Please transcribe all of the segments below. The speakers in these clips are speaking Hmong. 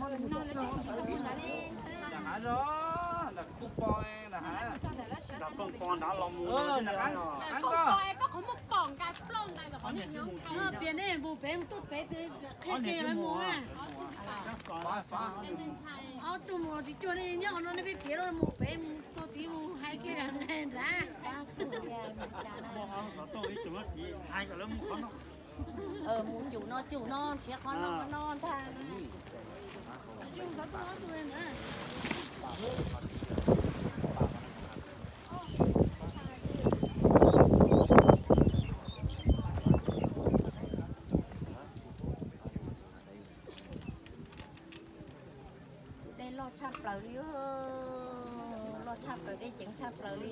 Nram hav zog, nram kuj pom, nram hav. Nram kooj pom nrad los mus. Nram hav. Piav nej mus pem, mus tuaj pem, qhia kiag lawv mus na. Ob tug mus tsis cuag nej nyob qhov no, nej peb piav rau mus pem, mus rau tid mus hais kiag nrad. Mus cum no cum no, nrhiav qhov no qhov no ntag. Tus dej loj tshaj plaws li, loj tshaj plaws, dej ceev tshaj plaws li.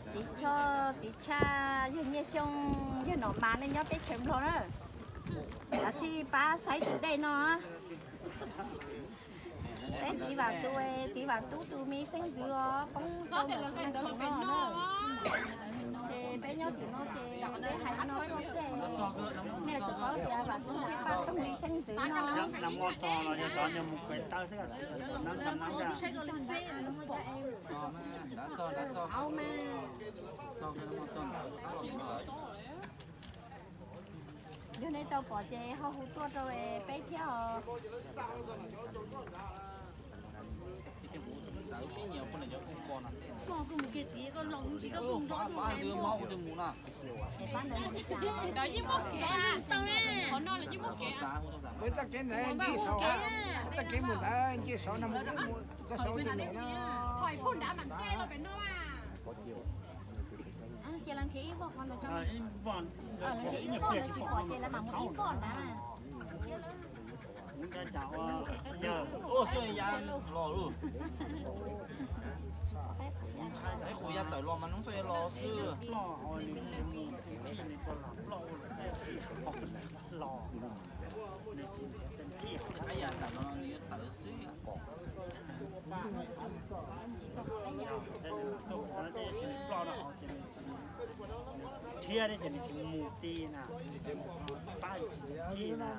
Txiv Choj, txiv Tshaj, yawg Nyiaj Xyooj, yawg Nom Mas, nej nyob teb chaws Nplog na, kav tsij pab saib tus dej no. Peb txiv Vam Tub, txiv Vam Tub tus me xeeb ntxwv os, poob rau ntawm tus neeg khoom no na. Ces peb nyob tim no ces peb hais no tuaj xwb, nej tsis paub tias Vam Tub peb pab toog li xeeb ntxwv no. Nag hmo txog los yog cov niag mus kev tawb xwb, nab nab. Yog nej tau pom ces ho hu tuaj rau peb thiab os. Koj mus kiag tid, koj los mus tsis koj mus nrov tus ntawd mus na. Yeej muaj kev, qhov no los yeej muaj kev. Txoj kev ntawd nce saud, txoj kev mus ntawd nce saud no, txoj saud nce mus no. Thov ib pug nrad mam nce los pem no. Cia lawv nrhiav ib voj qhov ntawd tso. Lawv nrhiav ib voj ntawd tsis pom ces lawv mam mus ib voj nrad. Ua xwb ya los lawm. Ib qus ya tawm los mas hnub txoj ya los xwb. Qab ya tawm los nws yuav tawm xwb. Thiab ne ces nws tsis mus ti na, pab tsis ti na.